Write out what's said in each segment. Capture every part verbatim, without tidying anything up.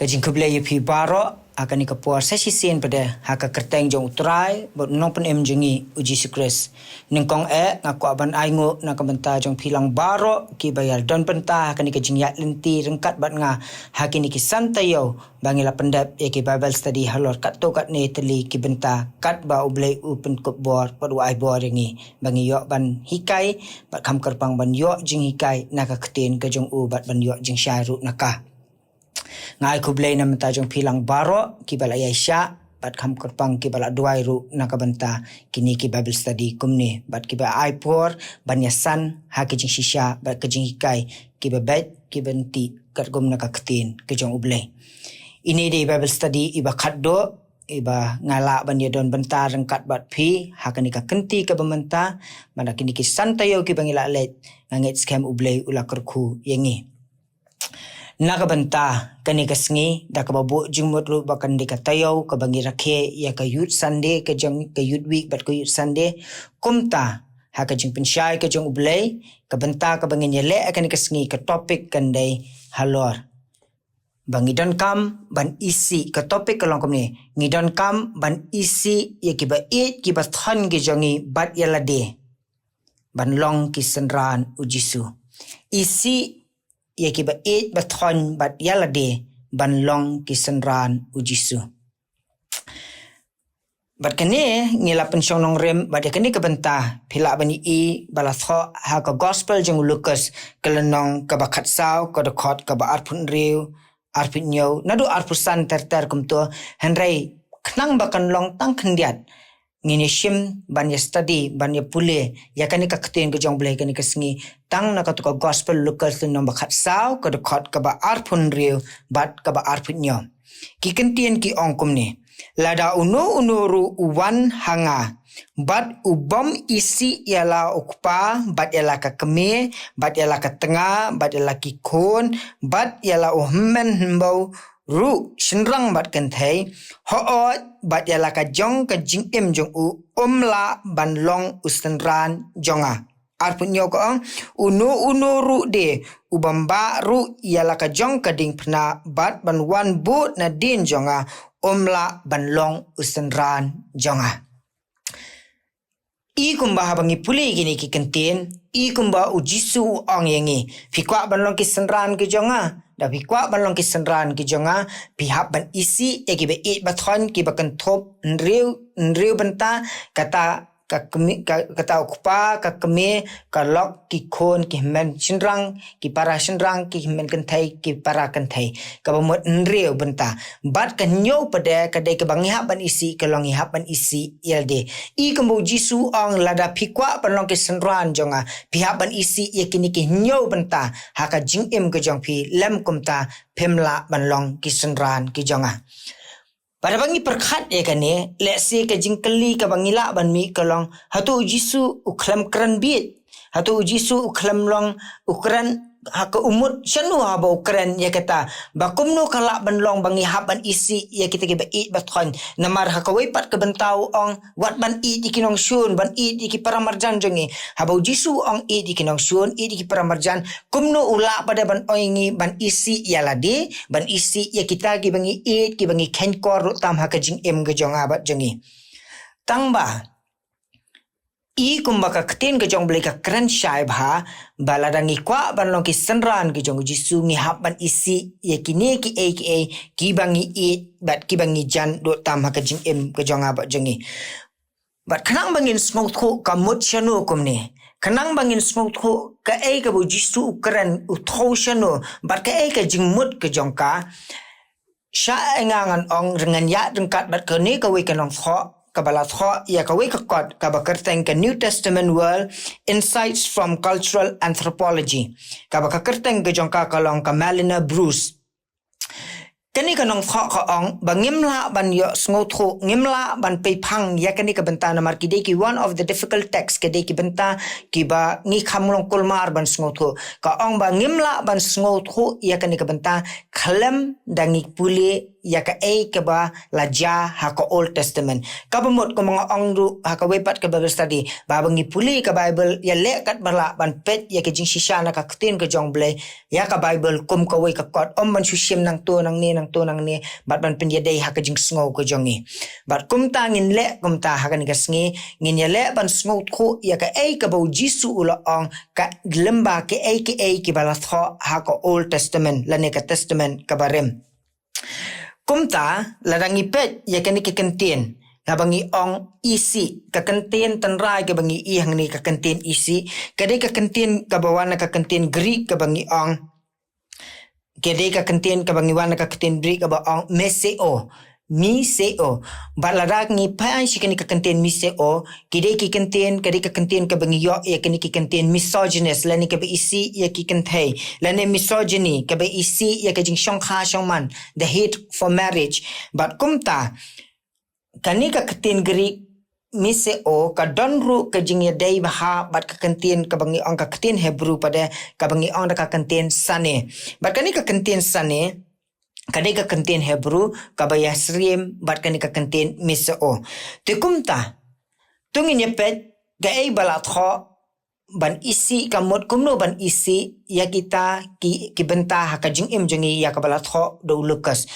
Ka jingkhublei ïa phi baroh ha kane ka por sa shisien pat ha ka kyrteng jong U Trai bad U Nongpynim jong ngi U Jisu Khrist. Nyngkong eh nga kwah ban ai nguh na ka bynta jong phi lang baroh kiba ïa don bynta ha kane ka jingïaid lynti ryngkat bad nga ha kine ki san taïew ba ngi la pyndep ïa ki Bible study halor katto katne tylli ki bynta katba U Blei u pynkup bor bad u ai bor ïa ngi ba ngi ïoh ban hikai bad kham kyrpang ban ïoh jinghikai na ka ktien ka jong u bad ban ïoh jingshai ruh na ka. Nga ai khublei na bynta jong phi lang baroh kiba la ïaishah bad kham kyrpang kiba la duwai ruh na ka bynta kine ki Bible study kumne bad kiba ai por ban ïasan ha ki jingshisha bad ka jinghikai kiba beit kiba nti katkum na ka ktien ka jong U Blei. Ine dei Bible study iba khatduh iba nga lah ban ïa don bynta ryngkat bad phi ha kane ka kynti kaba mynta. Bad ha kine ki san taïew kiba ngi la leit nga ngeit skhem U Blei u la kyrkhu ïa ngi. Na ka bynta kane ka sngi da kaba buh jingmut ruh ba kan dei ka taïew kaba ngi rakhe ïa ka Youth Sunday ka jong ka Youth Week bad ka Youth Sunday. Kumta ha ka jingpynshai ka jong U Blei ka bynta kaba ngin ïaleh ha kane ka sngi ka topic kan dei halor ba ngi donkam ban isih, ka topic ka long kumne, ngi donkam ban isih ïa kiba ïeit kiba thoiñ ki jong ngi bad ïa lade ban long ki synran U Jisu. Isih ïa kiba ïeit ba thoiñ bad ïa lade ban long ki synran U Jisu. Bad kane ngi la pynshong nongrim bad ïa kane ka bynta phi lah ban ïohi ba la thoh ha ka gospel jong u Lukas ka lynnong kaba khatsaw ka dkhot kaba arphew hynriew, arphew hynñiew naduh arphew san ter ter kumto. Hynrei khnang ba kan long tang khyndiat ngin ïa shim ban ïa study ban ïa pule ïa kane ka ktien ka jong U Blei kane ka sngi tang na katu ka gospel Lukas lynnong ba khatsaw ka dkhot kaba arphew hynriew bad kaba arphew hynñiew. Ki ktien ki ong kumne. Lada uno uno ruh u wan ha nga bad u bym isih ïa la u kpa bad ïa la ka kmie bad ïa la ka tnga bad ïa la ki khun bad ïa la u hynmen hynbew ruh shynrang bad kynthei, hooid bad ïa la ka jong ka jingim jong u, um lah ban long u synran jong nga. Arphew hynñiew ka ong, uno uno ruh de u bym bah ruh ïa la ka jong ka diengphna bad ban wan bud nadien jong nga, um lah ban long u synran jong nga. I kumba haba ngi pule kine ki ktien, i kumba U Jisu u ong ïa ngi, phi kwah ban long ki synran ki jong nga? Da phi kwah ban long ki synran ki jong nga, phi hap ban isih ïa kiba ïeit ba thoiñ kiba kynthup hynriew, hynriew bynta, kata ka kmie, ka, kata u kpa, ka kmie, ka lok, ki khun, ki hynmen shynrang, ki para shynrang, ki hynmen kynthei, ki para kynthei. Kaba mut hynriew bynta. Bad ka hynñiew pat ka dei kaba ngi hap ban isih, ka long ngi hap ban isih ïa lade. I kumba U Jisu u ong, lada phi kwah ban long ki synran jong nga, phi hap ban isih ïa kine ki hynñiew bynta ha ka jingim ka jong phi, lym kumta phim lah ban long ki synran ki jong nga. Bad haba ngi pyrkhat ïa kane, lehse ka jingkylli kaba ngi lah ban mih ka long, hato U Jisu u khlem kren beit? Hato U Jisu u khlem long, u kren ha ka, u mut shano haba u kren ïa kata? Ba kumno ka lah ban long ba ngi hap ban isih ïa kita kiba ïeit ba thoiñ? Namar ha kawei pat ka bynta u ong, wat ban ïeit ïa ki nongshun, ban ïeit ïa ki para marjan jong ngi. Haba U Jisu u ong ïeit ïa ki nongshun, ïeit ïa ki para marjan, kumno u lah pat ban ong ïa ngi ban isih ïa lade, ban isih ïa kita kiba ngi ïeit, kiba ngi kheiñkor ruh tam ha ka jingim ka jong nga bad jong ngi? Tangba i kumba ka ktien ka jong U Blei ka kren shai bha, ba lada ngi kwah ban long ki synran ki jong U Jisu, ngi hap ban isih ïa kine kiei kiei kiba ngi ïeit bad kiba ngi jan duh tam ha ka jingim ka jong nga bad jong ngi. Bad khnang ba ngin sngewthuh ka mut shano kumne, khnang ba ngin sngewthuh kaei kaba U Jisu u kren, u thew shano, bad kaei ka jingmut ka jong ka, sha nga ngan ong, ngan ïaid ryngkat bad kane kawei ka nongthoh kaba la thoh ïa kawei ka kot kaba kyrteng ka New Testament World: Insights from Cultural Anthropology. Kaba ka kyrteng ka jong ka ka long ka Melina Bruce. Kane ka nongthoh ka ong ba ngim lah ban ïoh sngewthuh, ngim lah ban peiphang ïa kane ka bynta namar ki dei ki one of the difficult text, ki dei ki bynta kiba ngi kham long kulmar ban sngewthuh. Ka ong ba ngim lah ban sngewthuh ïa kane ka bynta khlem da ngi pule ïa kaei kaba la jia ha ka Old Testament. Kaba mut kumba nga ong ruh ha kawei pat ka Bible study, ba haba ngi pule ka Bible, ïaleh katba lah ban peit ïa ka jingshisha na ka ktien ka jong U Blei ïa ka Bible kum kawei ka kot, ym ban shu shim nangto nangne nangto nangne bad ban pynïadei ha ka jingsngew ka jong ngi. Bad kumta ngin leh kumta ha kane ka sngi, ngin ïaleh ban sngewthuh ïa kaei kaba U Jisu u la ong, ka lyngba kaei kaei kiba la thoh ha ka Old Testament lane ka Testament kaba rim. Kumta, lada ngi peit ïa kane ka kyntien, haba ngi ong isih, ka kyntien tynrai kaba ngi ïohi hangne, ka kyntien isih, ka dei ka kyntien kaba wan na ka kyntien Greek kaba ngi ong, ka dei ka kyntien kaba ngi wan na ka kyntien Greek kaba ong me se'o, me se'o. Bad lada ngi peit sha kane ka kyntien me se'o, ki dei ki kyntien, ka dei ka kyntien kaba ngi ïoh ïa kine ki kyntien misogynist, lane kaba isih ïa ki kynthei, lane misogyny, kaba isih ïa ka jingshongkha shongman, the hate for marriage. Bad kumta, kane ka kyntien Greek me se'o ka don ruh ka jingïadei bha bad ka kyntien kaba ngi ong, ka kyntien Hebrew pat, kaba ngi ong da ka kyntien sane. Bad kane ka kyntien sane, ka dei ka kyntien Hebrew kaba ïasyriem bad kane ka kyntien me se'o. Te kumta, to ngin ïa peit kaei ba la thoh ban isih, ka mut kumno ban isih ïa kita ki, ki bynta ha ka jingim jong ngi ïa kaba la thoh da u Lukas.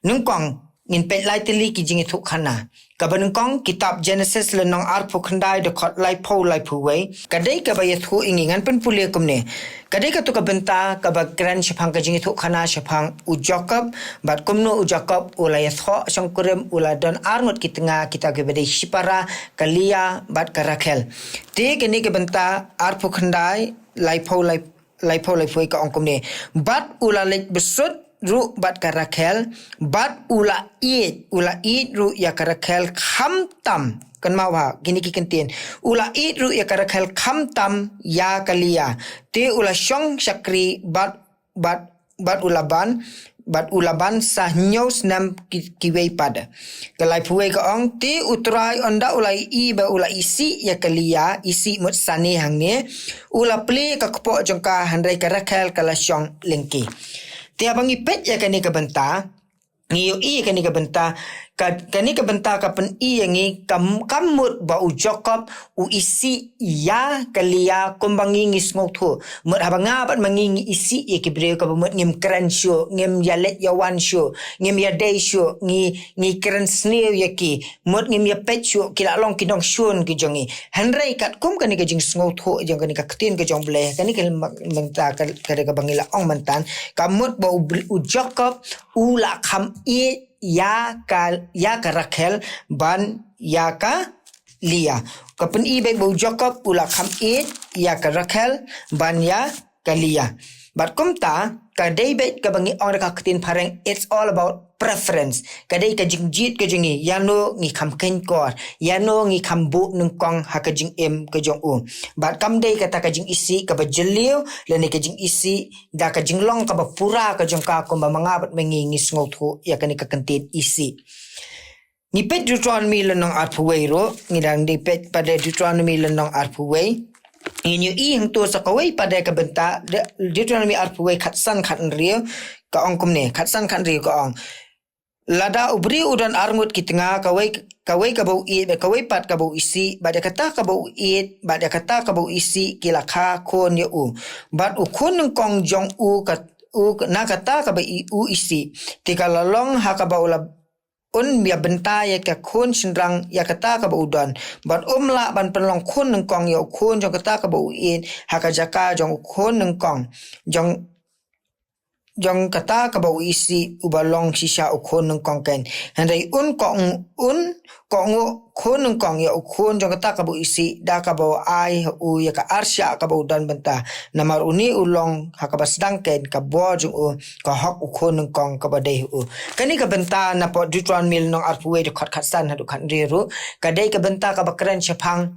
Nyngkong, ngin peit lai tylli ki jingïathuhkhana. Kaba nyngkong, kitab Genesis lynnong arphew khyndai, dkhot laiphew, laiphew wei. Ka dei kaba ïathuh ïa ngi, ngan pynpule kumne. Ka dei kato ka bynta kaba kren shaphang ka jingïathuhkhana shaphang u Jakob, bad kumno u Jakob u la ïathoh shongkurim, u la don arngut ki tnga, kita kiba dei shipara, ka Leah bad ka Rakhel. Te kane ka bynta arphew khyndai, laiphew, lai, laiphew, laiphew wei ka ong kumne. Bad u la leit bsut ruh bad ka Rakhel, bad u la ïeit, u la ïeit ruh ïa ka Rakhel khamtam. Kynmaw ha kine ki kyntien. U la ïeit ruh ïa ka Rakhel khamtam ïa ka Leah. Te u la shong shakri bad, bad, bad u Laban, bad u Laban sa hynñiew snem ki, kiwei pat. Ka laiphew wei ka ong, te U Trai ynda u la ïohi ba u la isih ïa ka Leah, isih mut sane hangne, u la plie ka kpoh jong ka, hynrei ka Rakhel ka la shong lyngkhi. Te haba ngi peit ïa kane ka bynta, ngi ïohi ïa kane ka bynta, ka, kane ka bynta ka pyni ïa ngi kam, kam mut ba u Jakob u isih ïa ka Leah kumba ngi ngi sngewthuh. Mut haba nga bad ma ngi ngi isih ïa ki briew, kaba mut ngim kren shuh, ngim ïaleit ïawan shuh, ngim ïadei shuh, ngi, ngi kren sniew ïa ki. Mut ngim ïapeit shuh, ki la long ki nongshun ki jong ngi. Hynrei katkum kane ka jingsngewthuh jong kane ka ktien ka jong U Blei, kane ka bynta ka, ka dei kaba ngi la ong mynta, ka mut ba u, u Jakob u la kham ïeit ïa ka, ïa ka Rakhel ban ïa ka Leah. Ka pyni beit ba u Jakob u la kham ïeit ïa ka Rakhel ban ïa ka Leah. Bad kumta, ka dei beit kaba ngi ong da ka ktien phareng, it's all about preference. Ka dei ka jingjied ka jong ngi, ïano ngi kham khein kor, ïano ngi kham buh nyngkong ha ka jingim ka jong u. Bad kam dei kata ka jingisih kaba jylliew, lane ka jingisih da ka jinglong kaba pura ka jong ka kumba ma nga bad ma ngi ngi sngewthuh ïa kane ka kyntien isih. Ngi peit Deuteronomy lynnong arphew wei ruh, ngi dang dei peit pat Deuteronomy lynnong arphew wei. Ngin ïohi hangto sa kawei pat ka bynta, De-, Deuteronomy arphew wei khatsan khathynriew, ka ong kumne, khatsan khathynriew ka ong. Lada u briew u don arngut ki tnga, kawei, kawei kaba u ïeit, bad kawei pat kaba u isih, bad ïa kata kaba u ïeit, bad ïa kata kaba u isih, ki la kha khun ïa u. Bad u khun nyngkong jong u ka, u na kata kaba i, u isih. Te ka la long ha kaba u la un ïa bynta ïa ka khun shynrang ïa kata kaba u don. Bad um lah ban pynlong khun nyngkong ïa u khun jong kata kaba u ïeit, ha ka jaka jong u khun nyngkong. Jong, jong kata kaba u isih uba long shisha u khun nyngkong keiñ. Hynrei un kohnguh, un kohnguh khun nyngkong ïa u khun jong kata kaba u isih, da kaba u ai ha u ïa ka arshah kaba u don bynta. Namar une u long ha kaba sdang keiñ ka bor jong u, ka hok u khun nyngkong kaba dei ha u. Kane ka bynta napoh Deuteronomy lynnong arphew wei dkhot khatsan haduh khathynriew ruh, ka dei ka bynta kaba kren shaphang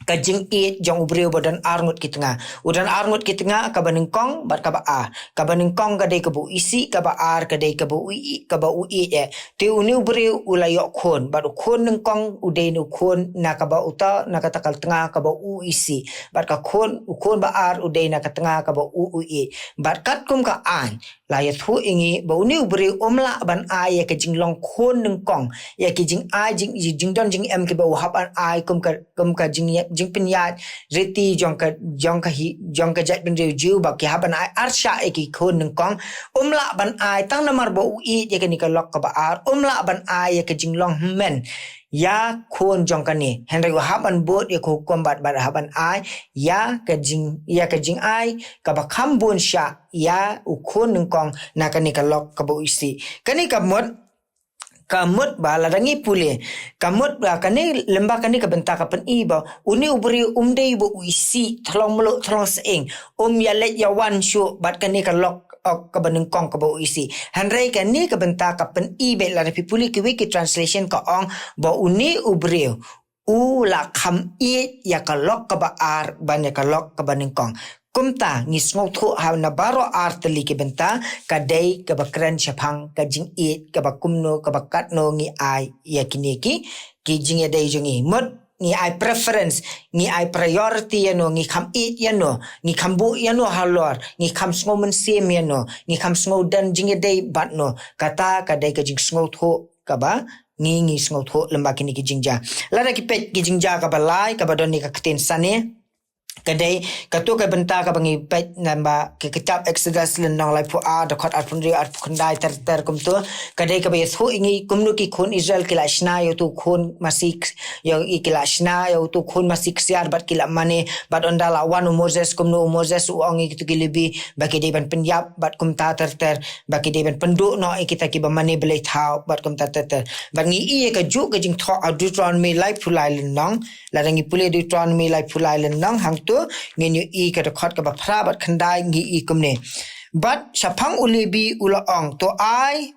ka jingïeit jong u briew ba don ar ngut ki tnga. U don ar ngut ki tnga, kaba nyngkong bad kaba ar. Kaba nyngkong ka dei kaba u isih, kaba ar ka dei kaba u i-, kaba u ïeit eh. Te une u briew u la ïoh khun, bad u khun nyngkong u dei u khun na kaba uta, na kata ka tnga kaba u isih. Bad ka khun, u khun ba ar u dei na ka tnga kaba u u ïeit. Bad katkum ka aiñ, la ïathuh ïa ngi ba une u briew um lah ban ai ïa ka jinglong khun nyngkong, ïa ki jingai jing, jingdon jingem kiba u hap ban ai kum ka, kum ka jing, jingpynïaid riti jong ka, jong ka hi, jong ka jaitbynriew Jiw ba ki hap ban ai arshah ïa ki khun nyngkong. Um lah ban ai tang namar ba u ïeit ïa kane ka lok kaba ar, um lah ban ai ïa ka jinglong hynmen ïa khun jong kane. Hynrei u hap ban bud ïa ka hukum bad, bad hap ban ai ïa ka jing, ïa ka jingai kaba kham bun shah ïa u khun nyngkong na kane ka lok kaba u isih. Kane ka mut, ka mut ba lada ngi pule, ka mut ba kane, lyngba kane ka bynta ka pyni ba une u briew um dei ba u isih thlong mluh thlong sying, um ïaleit ïawan shuh bad kane ka lok, ok, kaba nyngkong kaba u isih. Hynrei kane ka bynta ka pyni ba lada phi pule kiwei ki translation ka ong ba une u briew u la kham ïeit ïa ka lok kaba ar ban ïa ka lok kaba nyngkong. Kumta ngi sngewthuh ha na baroh ar tylli ki bynta ka dei kaba kren shaphang ka jingïeit kaba kumno kaba katno ngi ai ïa kine ki, ki jingïadei jong ngi. Mut ngi ai preference, ngi ai priority ïa no, ngi kham ïeit ïa no, ngi kham buh ïa no halor, ngi kham sngew mynsiem ïa no, ngi kham sngew don jingïadei bad no. Kata ka dei ka jingsngewthuh kaba ngi, ngi sngewthuh lyngba kine ki jingjia. Lada ki peit ki jingjia kaba lai, kaba don ïa ka ktien sane, ka dei, kato ka bynta kaba ngi peit lyngba ki kitab Exodus lynnong laiphew ar, dkhot arphew hynriew, arphew khyndai ter ter kumto. Ka dei kaba ïathuh ïa ngi kumno ki khun Israel ki la shna ïa uto u khun masi k-, ïa, ïa ki la shna ïa uto u khun masi ksiar bad ki la mane, bad ynda la wan u Moses, kumno u Moses u ong ïa kito ki Lebi ba ki dei ban pynïap bad kumta ter ter, ba ki dei ban pynduh noh ïa kita kiba mane blei thaw bad kumta ter ter. Bad ngi ïohi ïa kajuh ka jingthoh ha Deuteronomy laiphew lai lynnong. Lada ngi pule Deuteronomy laiphew lai lynnong, hangto ngin ïohi ka dkhot kaba phra bad khyndai, ngi ïohi kumne: Bad shaphang u Lebi u la ong, to ai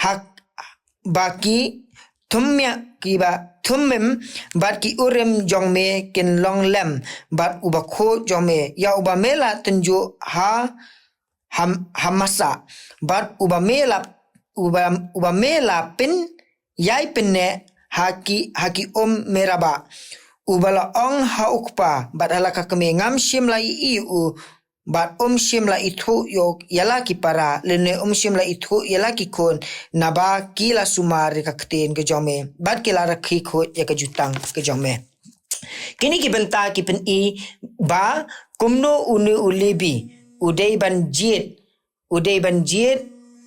ha ba ki Thummim, kiba Thummim bad ki Urim jong me kin long lem bad u bakhuid jong me, ïa uba me la tynjuh ha, ha, ha Massah, bad uba me la, uba, uba me la pynïaid pynneh ha ki, ha ki um Merabah. Uba la ong ha u kpa bad ha la ka kmie, ngam shym la ïohi ïa u, bad um shym la ithuh ïa u ïa la ki para, lane um shym la ithuh ïa la ki khun, naba ki la sumar ïa ka ktien ka jong me bad ki la rakhe khuid ïa ka jutang ka jong me. Kine ki bynta ki pyni ba kumno une u Lebi u dei ban jied, u dei ban jied,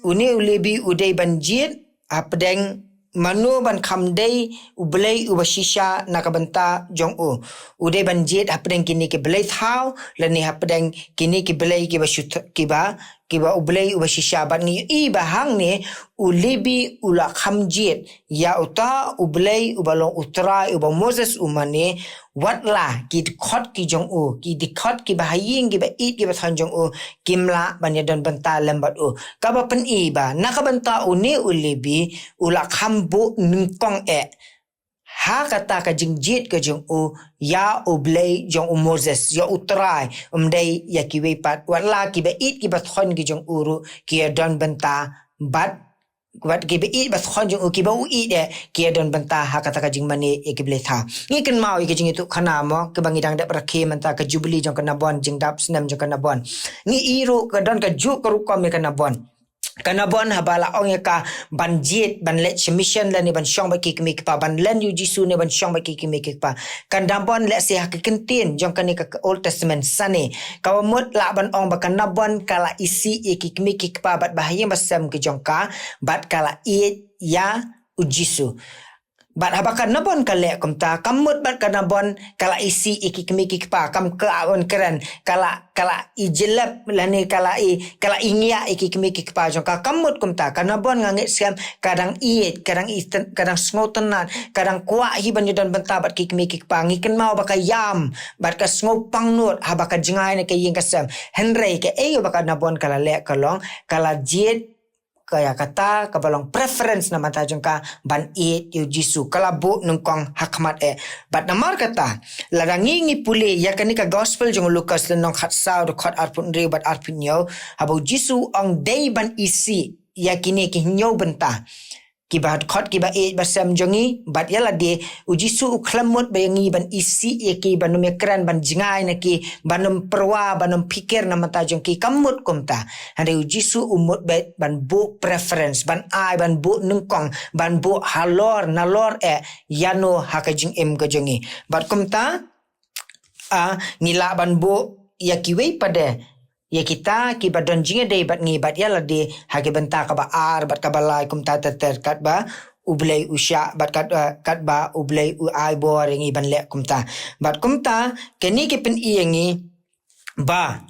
une u Lebi u dei ban jied hapdeng mano ban kham dei u blei uba shisha na ka bynta jong u. U dei ban jied hapdeng kine ki blei thaw lane hapdeng kine ki blei kiba shu th-, kiba, kiba u blei uba shisha. Bad ngi ïohi ba hangne u Lebi u la kham jied ïa uta u Blei uba long u Trai uba Moses u mane, wat la ki dkhot ki jong u, ki dkhot kiba ha ïing kiba ïeit kiba thoiñ jong u kim lah ban ïadon bynta lem bad u. Kaba pyni ba na ka bynta une u Lebi u la kham buh nyngkong eh ha kata ka jingjied ka jong u ïa u Blei jong u Moses, ïa u Trai, ym dei ïa kiwei pat, wat la kiba ïeit kiba thoiñ ki jong u ruh ki ïadon bynta bad, bad kiba ïeit ba thoiñ jong u, kiba u ïeit eh, ki ïadon bynta ha kata ka jingmane ïa ki blei thaw. Ngi kynmaw ïa ka jingïathuh khana mo, kaba ngi dang dep rakhe mynta, ka Jubili jong ka Nabon, jingdap snem jong ka Nabon. Ngi ïohi ruh ka don kajuh ka rukom ïa ka Nabon. Ka Nabon haba la ong ïa ka ban jied, ban leit sha mission lane ban shong bad ki kmie ki kpa, ban len ïa u Jisu ne ban shong bad ki kmie ki kpa. Ka Nabon lehse ha ka ktien jong kane ka, ka Old Testament sane, kaba mut lah ban ong ba ka Nabon ka la isih ïa ki kmie ki kpa bad ba ha ïing ba sem ki jong ka, bad ka la ïeit ïa u Jisu. Bad haba ka Nabon ka leh kumta, kam mut bad ka Nabon ka la isih ïa ki kmie ki kpa, kam ka un kren, ka la, ka la ijlep lane ka la i, ka la ingiah ïa ki kmie ki kpa jong ka, kam mut kumta. Ka Nabon nga ngeit skhem ka dang ïeit, ka dang i tyn-, ka dang sngewtynnat, ka dang kwah hi ban ïadon bynta bad ki kmie ki kpa. Ngi kynmaw ba ka ïam bad ka sngewpangnud haba ka jngai na ka ïing ka sem. Hynrei kaei ba ka Nabon ka la leh ka long, ka la jied ka ïa kata kaba long preference na bynta jong ka ban ïeit ïa u Jisu, ka la buh nyngkong ha khmat eh. Bad namar kata, lada ngi ngi pule ïa kane ka gospel jong u Lukas lynnong khatsaw dkhot arphew hynriew bad arphew hynñiew, haba u Jisu u ong dei ban isih ïa kine ki hynñiew bynta, kiba khot kiba ïeit ba sem jong ngi, bad ïa lade u Jisu u khlem mut ba ïa ngi ban isih ïa ki, ban ym ïakren, ban jngai na ki, ban ym pyrwa, ban ym phikir na bynta jong ki, kam mut kumta. Hynrei u Jisu u mut beit ban buh preference, ban ai, ban buh nyngkong, ban buh halor nalor eh ïano ha ka jingim ka jong ngi. Bad kumta, a, ngi lah ban buh ïa kiwei pat de ïa kita kiba don jingïadei bad ngi, bad ïa lade ha ki bynta kaba ar bad kaba lai, kumta ter ter, katba U Blei u shah bad kat, eh, katba U Blei u ai bor ïa ngi ban leh kumta. Bad kumta, kane ka pyni ïa ngi ba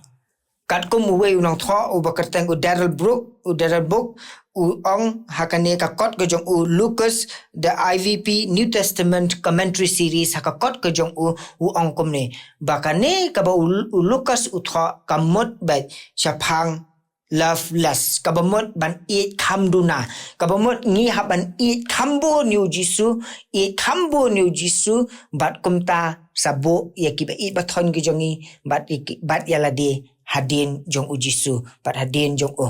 katkum uwei u nongthoh uba kyrteng u Daryl Brook, u Daryl Brook, u ong ha kane ka kot ka jong u Lukas, The I V P New Testament Commentary Series, ha ka kot ka jong u, u ong kumne, ba kane kaba u, u Lukas u thoh ka mut beit shaphang loveless, kaba mut ban ïeit kham duna, kaba mut ngi hap ban ïeit kham bun ïa u Jisu, ïeit kham bun ïa u Jisu, bad kumta sa buh ïa kiba ïeit ba thoiñ ki jong ngi, bad ïa ki, bad ïa lade hadien jong u Jisu, bad hadien jong u.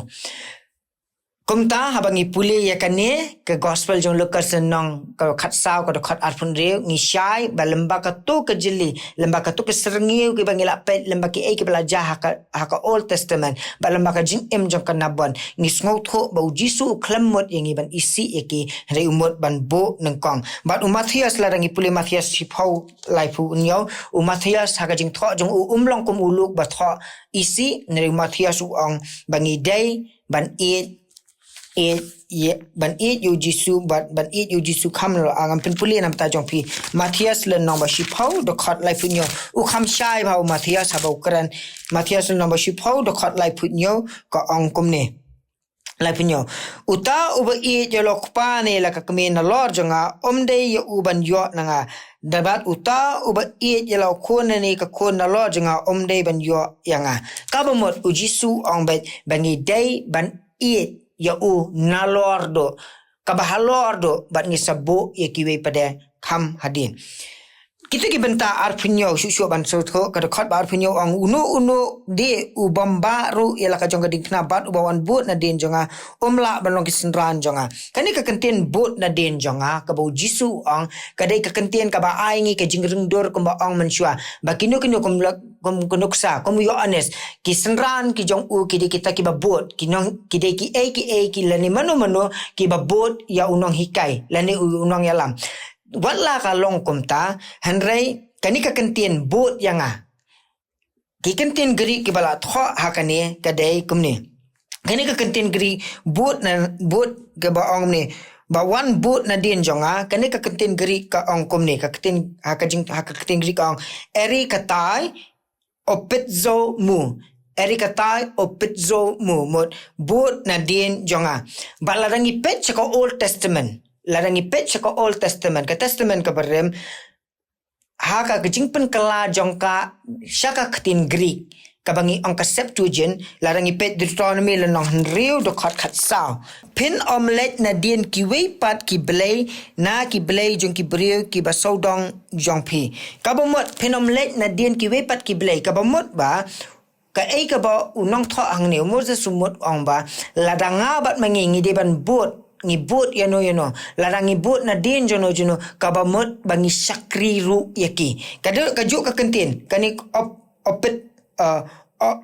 Kumta haba ngi pule ïa kane ka gospel jong Lukas lynnong ka khatsaw ka dkhot arphew hynriew, ngi shai ba lem bad kato ka jylli, lem bad kato ka syrngiew kiba ngi la peit, lem bad kiei kiba la jia ha ka, ha ka Old Testament, bad lem bad ka jingim jong ka Nabon, ngi sngewthuh ba u Jisu u khlem mut ïa ngi ban isih ïa ki, hynrei u mut ban buh nyngkong. Bad u Mathaios, lada ngi pule Mathaios shiphew laiphew hynñiew, u Mathaios ha ka jingthoh jong u um long kum u Luk ba thoh isih, hynrei u Mathaios u ong ba ngi dei ban ïeit, ïeit, ïeit, ban ïeit ïa u Jisu, ban, ban ïeit ïa u Jisu kham la, ah, ngan pynpule na bynta jong phi. Mathaios lynnong ba shiphew dkhot laiphew hynñiew. U kham shai bha u Mathaios haba u kren. Mathaios lynnong ba shiphew dkhot laiphew hynñiew ka ong kumne. Laiphew hynñiew. Uta uba ïeit ïa la u kpa ne la ka kmie nalor jong nga, um dei ïa u ban ïoh na nga. Bad uta uba ïeit ïa la u khun ne ka khun nalor jong nga, um dei ban ïoh ïa nga. Kaba mut u Jisu u ong beit ba ngi dei ban ïeit ïa u nalor duh, kaba halor duh, bad ngi sa buh ïa kiwei pat de kham hadien. Kita ki bynta arphew hynñiew, shuh shuh ban sngewthuh, ka dkhot ba arphew hynñiew ong, uno uno de u bym bah ruh ïa la ka jong ka diengphna bad uba wan bud nadien jong nga, um lah ban long ki synran jong nga. Kane ka kyntien bud nadien jong nga, kaba u Jisu u ong, ka dei ka kyntien kaba ai ngi ka jingryngdur kumba ong mynshuwa. Ba kino kino kum la, kum ka nuksa, kum u Ïoannis, ki synran ki jong u ki dei kita kiba bud, ki nong, ki dei kiei kiei ki lane mano mano kiba bud ïa u nonghikai, lane u, u nongïalam. Wat la ka long kumta, hynrei kane ka kyntien bud ïa nga. Ki kyntien Greek kiba la thoh ha kane ka dei kumne. Kane ka kyntien Greek bud na, bud kaba ong kumne. Ba wan bud nadien jong nga, kane ka kyntien Greek ka ong kumne, ka kyntien, ha ka jing, ha ka kyntien Greek ka ong, erikatai opizo mu. Erikatai opizo mu, mut bud nadien jong nga. Bad lada ngi peit sha ka Old Testament, lada ngi peit sha ka Old Testament, ka Testament kaba rim, ha ka jingpynkylla jong ka sha ka ktien Greek, kaba ngi ong ka Septuagint, lada ngi peit Deuteronomy lynnong hynriew dkhot khatsaw. Phin ym leit nadien kiwei pat ki blei, na ki blei jong ki briew kiba sawdong jong phi. Kaba mut phin ym leit nadien kiwei pat ki blei, kaba mut ba kaei kaba u nongthoh hangne u Moses u mut ong ba, lada nga bad ma ngi ngi dei ban bud, ngi bud ïano ïano, lada ngi bud nadien jongno jongno, kaba mut ba ngi shakri ruh ïa ki. Ka dei, ka juh ka kyntien, kane op, opit, uh, o-,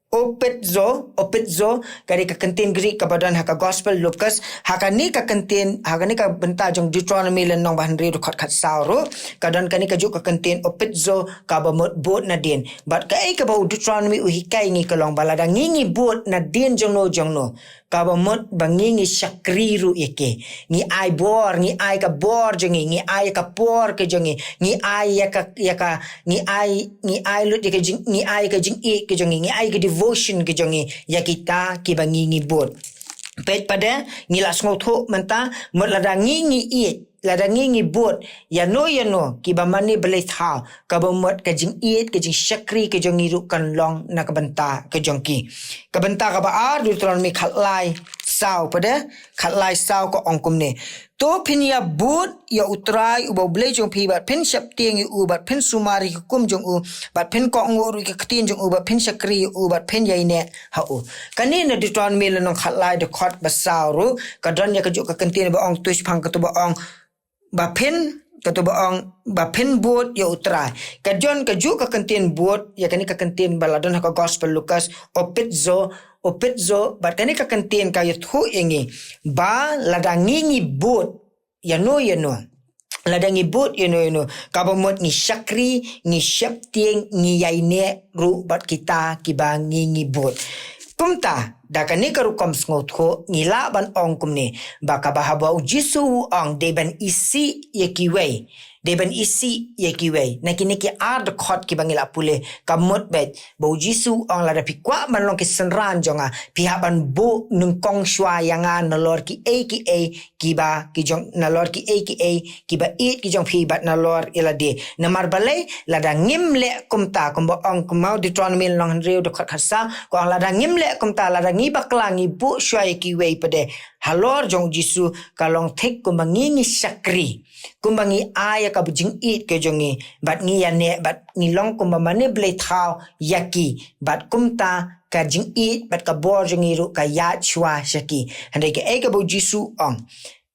opitzo, opitzo, ka dei ka kyntien Greek kaba don ha ka Gospel Lukas, ha kane ka kyntien, ha kane ka bynta jong Deuteronomy lynnong ba hynriew dkhot khatsaw ruh, ka don kane ka juh ka kyntien opitzo, kaba mut bud nadien. Bad kaei kaba u Deuteronomy u hikai ngi ka long ba lada ngi ngi bud nadien jongno jongno, kaba mut ba ngi ngi shakri ruh ïa ki. Ngi ai bor, ngi ai ka bor jong ngi, ngi ai ka por ka jong ngi, ngi ai ïa ka, ïa ka, ngi ai, ngi ai lut ïa ka jing, ngi ai ka jingïeit ka jong ngi, ngi ai ka devotion ka jong ngi ïa kita kiba ngi ngi bud. Peit pat de, ngi la sngewthuh mynta, mut lada ngi ngi ïeit, lada ngi ngi bud ïano ïano kiba mane blei thaw, kaba mut ka jingïeit, ka jingshakri ka jong ngi ruh kan long na ka bynta ka jong ki. Ka bynta kaba ar, Deuteronomy khatlai saw pat de, khatlai saw ka ong kumne. To phin ïa bud ïa U Trai uba U Blei jong phi bad phin sheptieng ïa u bad phin sumar ïa ka hukum jong u bad phin kohnguh ruh ïa ka ktien jong u bad phin shakri ïa u bad phin ïaineh ha u. Kane na Deuteronomi lynnong khatlai dkhot ba saw ruh ka don ïa kajuh ka kyntien ba ong, to shaphang kato ba ong ba phin, kato ba ong ba phin bud ïa U Trai. Ka don kajuh ka kyntien bud ïa kane ka kyntien ba la don ha ka Gospel Lukas, orpazo, orpazo, bad kane ka kyntien ka ïathuh ïa ngi ba lada ngi ngi bud ïano ïano, lada ngi bud ïano ïano, kaba mut ngi shakri, ngi sheptieng, ngi ïaineh ruh bad kita kiba ngi ngi bud. Kumta da kane ka rukom sngewthuh ngi lah ban ong kumne, ba kaba haba U Jisu u ong dei ban isih ïa kiwei, dei ban isih ïa kiwei, na kine ki ar dkhot kiba ngi la pule, ka mut beit ba U Jisu u ong lada phi kwah ban long ki synran jong nga, phi hap ban buh nyngkong shuwa ïa nga nalor kiei kiei kiba ki jong, nalor kiei kiei kiba ïeit ki jong phi bad nalor ïalade. Namar balei? Lada ngim leh kumta, kumba ong kumno, Deuteronomi lynnong hynriew dkhot khatsaw ka ong lada ngim leh kumta, lada ngi bakla ngi buh shuwa ïa kiwei pat de halor jong U Jisu, ka long thik kumba ngi ngi shakri, kumba ngi ai ïa ka jingïeit ka jong ngi bad ngi ïaineh bad ngi long kumba mane blei thaw ïa ki, bad kumta ka jingïeit bad ka bor jong ngi ruh ka ïaid shuwa sha ki. Hynrei kaei kaba U Jisu u ong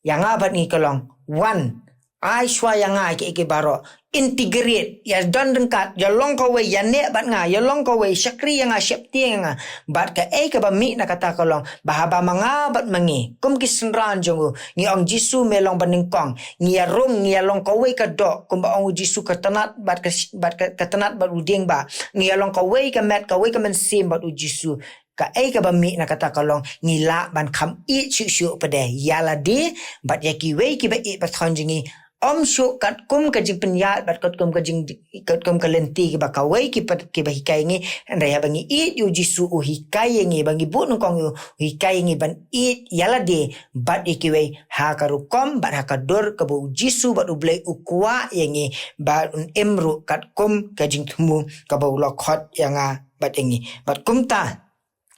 ïa nga bad ngi ka long, wan, ai shuwa ïa nga ïa kiei kiei baroh, integrate, ïa don ryngkat, ïa long kawei, ïaineh bad nga, ïa long kawei, shakri ïa nga, sheptieng ïa nga. Bad kaei kaba mih na kata ka long ba haba ma nga bad ma ngi kum ki synran jong u ngi ong, Jisu me long ba nyngkong, ngi ïa rung, ngi ïa long kawei ka doh, kumba ong U Jisu, ka tnat bad ka, bad ka, ka tnat bad u dieng ba, ngi ïa long kawei ka met, kawei ka mynsiem bad U Jisu. Kaei kaba mih na kata ka long ngi lah ban kham ïeit shuh shuh pat de ïalade bad ïa kiwei kiba ïeit ba thon jong ngi, ym shuh katkum ka jingpynïaid bad katkum ka jing, katkum ka lynti kiba kawei ki pat, kiba hikai ngi. Hynrei haba ngi ïeit ïa U Jisu, u hikai ïa ngi, ba ngi buh nyngkong ïa u, u hikai ïa ngi ban ïeit ïalade bad ïa kiwei ha ka rukom bad ha ka dur kaba U Jisu bad U Blei u kwah ïa ngi, ba un im ruh katkum ka jingthmu kaba u la khot ïa nga bad ïa ngi. Bad kumta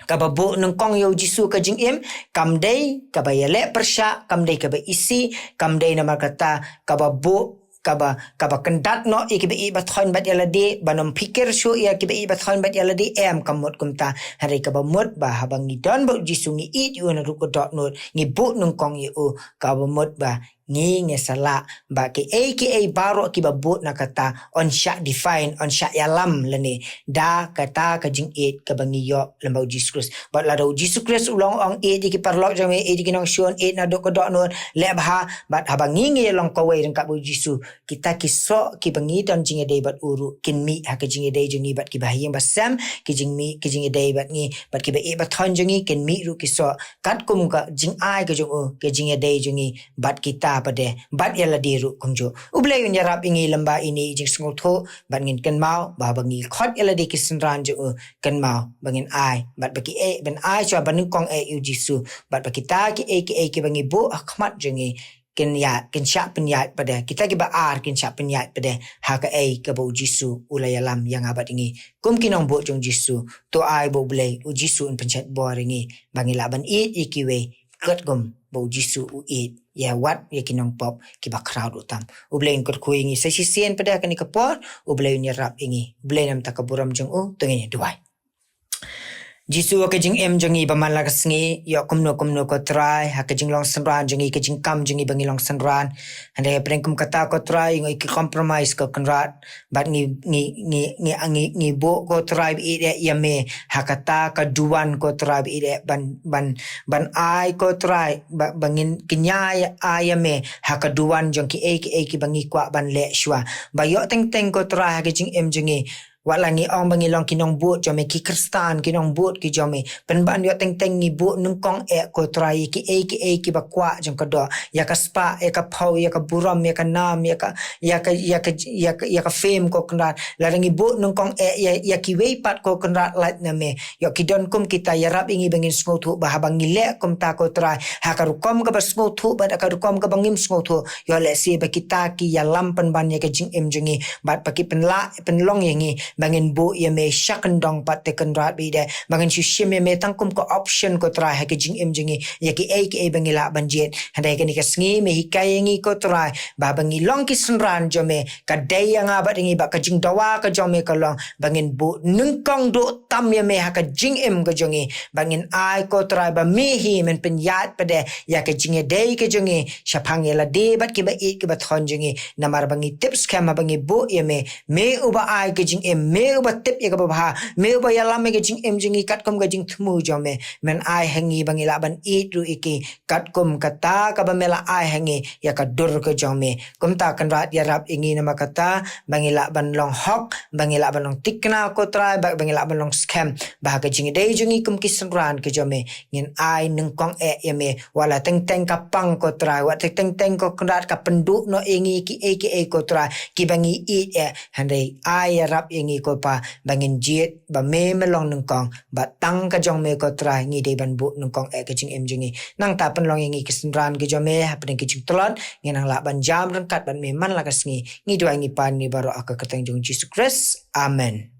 kaba buh nyngkong ïa U Jisu ka jingim kam dei kaba ïaleh pyrshah, kam dei kaba isih, kam dei namar kata kaba buh, kaba, kaba kyndat noh ïa kiba ïeit ba thon bad ïalade, ban ym phikir shuh ïa kiba ïeit ba thon bad ïalade, em, kam mut kumta. Hynrei kaba mut ba haba ngi don bad U Jisu, ngi ïeit ïa u naduh ka dohnud, ngi buh nyngkong ïa u, kaba mut ba ngi ngi sa lah ba kiei kiei baroh kiba bud na kata yn shah define, yn shah ïalam lane da kata ka jingïeit kaba ngi ïoh lem bad U Jisu Khrist. Bad lada U Jisu Khrist u long ong ïeit ïa ki paralok jong me, ïeit ïa ki nongshun, ïeit naduh ka dohnud, leh bha, bad haba ngi ngi long kawei ryngkat bad U Jisu, kita ki soh kiba ngi don jingïadei bad u ruh kin mih ha ka jingïadei jong ngi bad kiba ha ïing ba sem, ki jingmih, ki jingïadei bad ngi bad kiba ïeit ba thon jong ngi, kin mih ruh ki soh katkum ka jingai ka jong u, ka jingïadei jong ngi bad kita pat de, bad ïalade ruh kumjuh. U Blei un ïarap ïa ngi lem bad ine i jingsngewthuh, bad ngin kynmaw ba haba ngi khot ïalade ki synran jong u, kynmaw ba ngin ai, bad ba kiei, ban ai shuwa ba nyngkong eh ïa U Jisu, bad ba kita kiei kiei kiba ngi buh ha khmat jong ngi kin ïa, kin shah pynïaid pat de, kita kiba ar kin shah pynïaid pat de ha kaei kaba U Jisu u la ïalam ïa nga bad ïa ngi kum ki nongbud jong U Jisu. To ai ba U Blei U Jisu un pynshet bor ïa ngi ba ngi lah ban ïeit ïa kiwei katkum ba U Jisu u ïeit ïa wat ïa ki nongpop kiba khraw duh tam. U Blei un kyrkhu ïa ngi sa shisien pat de ha kane ka por, U Blei un ïarap ïa ngi, U Blei namar ka burom jong u. To ngin ïa duwai. Jisu, ha ka jingim jong ngi ba man la ka sngi, ïoh kumno kumno ko Trai, ha ka jinglong synran jong ngi, ka jingkam jong ngi ba ngi long synran. Hynrei hapdeng kum kata ko Trai, ngi ki compromise ko Kynrad, bad ngi, ngi, ngi, ngi, ngi, ngi buh ko Trai ba ïeit ïa me ha kata ka duwan ko Trai ba ïeit ban, ban, ban ai ko Trai ba, ba ngin kñia ïa, ai ïa me ha ka duwan jong kiei kiei kiba ngi kwah ban leh shuwa. Ba ïoh teng teng ko Trai ha ka jingim jong ngi, wat la ngi ong ba ngi long ki nongbud jong me, ki Khristan, ki nongbud ki jong me, pynban ïoh teng teng ngi buh nyngkong eh ko Trai ïa kiei kiei kiba kwah jong ka doh, ïa ka spah, ïa ka phew, ïa ka burom, ïa ka nam, ïa ka, ïa ka, ïa ka, ïa ka, ïa ka fame ko Kynrad. Lada ngi buh nyngkong eh ïa, ïa kiwei pat ko Kynrad, lait na me. Ïoh ki don kum kita, ïarap ïa ngi ba ngin sngewthuh ba haba ngi leh kumta ko Trai, ha ka rukom kaba sngewthuh bad ha ka rukom kaba ngim sngewthuh, ïoh lehse ba kita ki ïalam pynban ïa ka jingim jong ngi bad ba ki pynlah pynlong ïa ngi ba ngin buh ïa me sha kyndong pat te Kynrad ba ïeit, ba ngin shu shim ïa me tang kum ka option ko Trai ha ka jingim jong ngi, ïa kiei kiei ba ngi lah ban jied. Hynrei kane ka sngi me hikai ïa ngi ko Trai, ba ba ngi long ki synran jong me, ka dei ïa nga bad ïa ngi ba ka jingdawa ka jong me ka long ba ngin buh nyngkong duh tam ïa me ha ka jingim ka jong ngi, ba ngin ai ko Trai ba me hi men pynïaid pat de ïa ka jingïadei ka jong ngi shaphang ïa lade bad kiba ïeit kiba thon jong ngi. Namar ba ngi tip skhem haba ngi buh ïa me, me uba ai ka jingim, me uba tip ïa kaba bha, me uba ïalam ïa ka jingim jong ngi katkum ka jingthmu jong me, men ai ha ngi ba ngi lah ban ïeit ruh ïa ki katkum kata kaba me la ai ha ngi ïa ka dur ka jong me. Kumta Kynrad ïarap ïa ngi namar kata ba ngi lah ban long hok, ba ngi lah ban long thikna ko Trai, ba, ba ngi lah ban long skhem ba ha ka jingïadei jong ngi kum ki synran ka jong me, ngin ai nyngkong eh ïa me. Wat la teng teng ka pang ko Trai, wat la teng teng ko Kynrad ka pynduh noh ïa ngi kiei kiei ko Trai kiba ngi ïeit eh, hynrei ai ïarap ïa ngi ko Pa ba ngin jied ba me me long nyngkong, ba tang ka jong me ko Trai ngi dei ban buh nyngkong eh ka jingim jong ngi. Nangta pynlong ïa ngi ki synran ka jong me hapdeng ki jingtlot, ngin nang lah ban jam ryngkat bad me man la ka sngi. Ngi duwai ngi pan ïa baroh ha ka kyrteng jong Jisu Khrist. Amen.